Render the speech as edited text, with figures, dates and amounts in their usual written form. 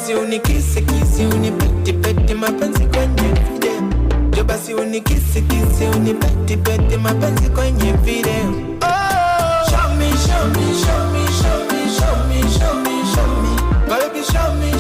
Basi unikisi kisi unipeti peti mapenzi kwenye video. Jo basi unikisi kisi unipeti peti mapenzi kwenye video. Oh, show me, show me, show me, show me, show me, show me, show me. Baby, show me,